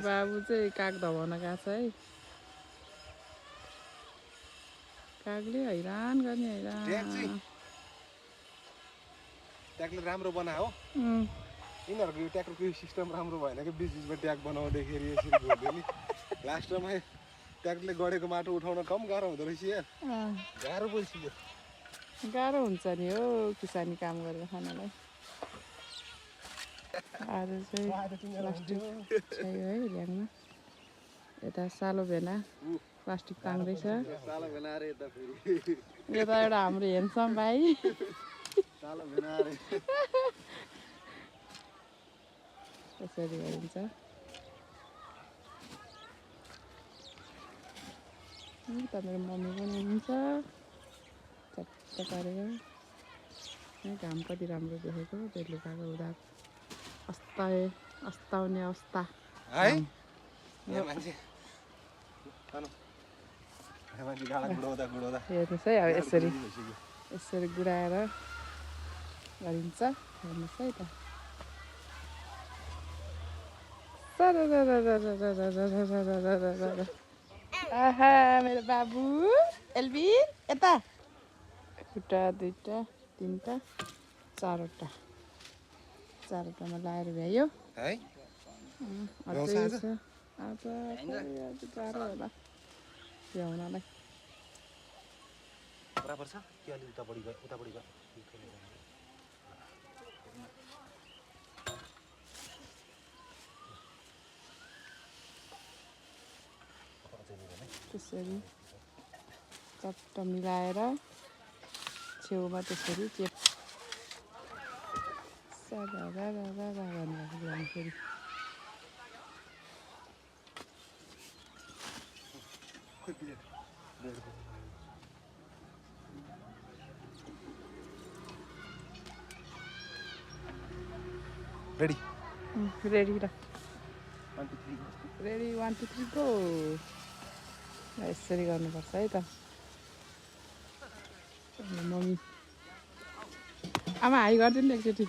बाबु चाहिँ काग धमाउन गएको छ है। कागले हैरान गर्ने हैरान। ट्यागले राम्रो बनायो हो। यिनीहरूको यो ट्यागको सिस्टम राम्रो भएन कि बिचमा ट्याग बनाउँदाखेरि यसरी घुर्दै नि लास्टमा ट्यागले गडेको माटो उठाउन कम गाह्रो हुँदो रहेछ यार। गाह्रो परिसक्यो। गाह्रो हुन्छ नि हो किसानी काम गरेर खानलाई। आज चाहिँ प्लास्टिक चाहियो है ल्याङमा। यता सालो भेना प्लास्टिक तान्दैछ। सालो भेना अरे यता फेरि। यता एउटा हाम्रो हेन्सम भाइ। सालो भेना अरे। यसरी गरिन्छ। उता मेरो मम्मी पनि हुनुहुन्छ। चट्ट पारेर। घाम कति राम्रो देखेको बेलुकाको उदा अस्ताउने अवस्था है मान्छे हेर्नुहोस् है अब यसरी गुडाएर गरिन्छ। हेर्नुहोस् है त आहा मेरो बाबु एल्बिन यता एउटा दुईटा तिनटा चारवटामा लाएर भ्यायो है अझै छ। आज गाह्रो होला भ्याउनलाई। बराबर छ कि अलि उतापट्टि गयो त्यसरी चट्ट मिलाएर छेउमा त्यसरी चेप फेरि रेडी रेडी र रेडी 1 2 3 गो। यसरी गर्नुपर्छ है त। मम्मी आमा हाई गरिदिनु नि एकचोटि।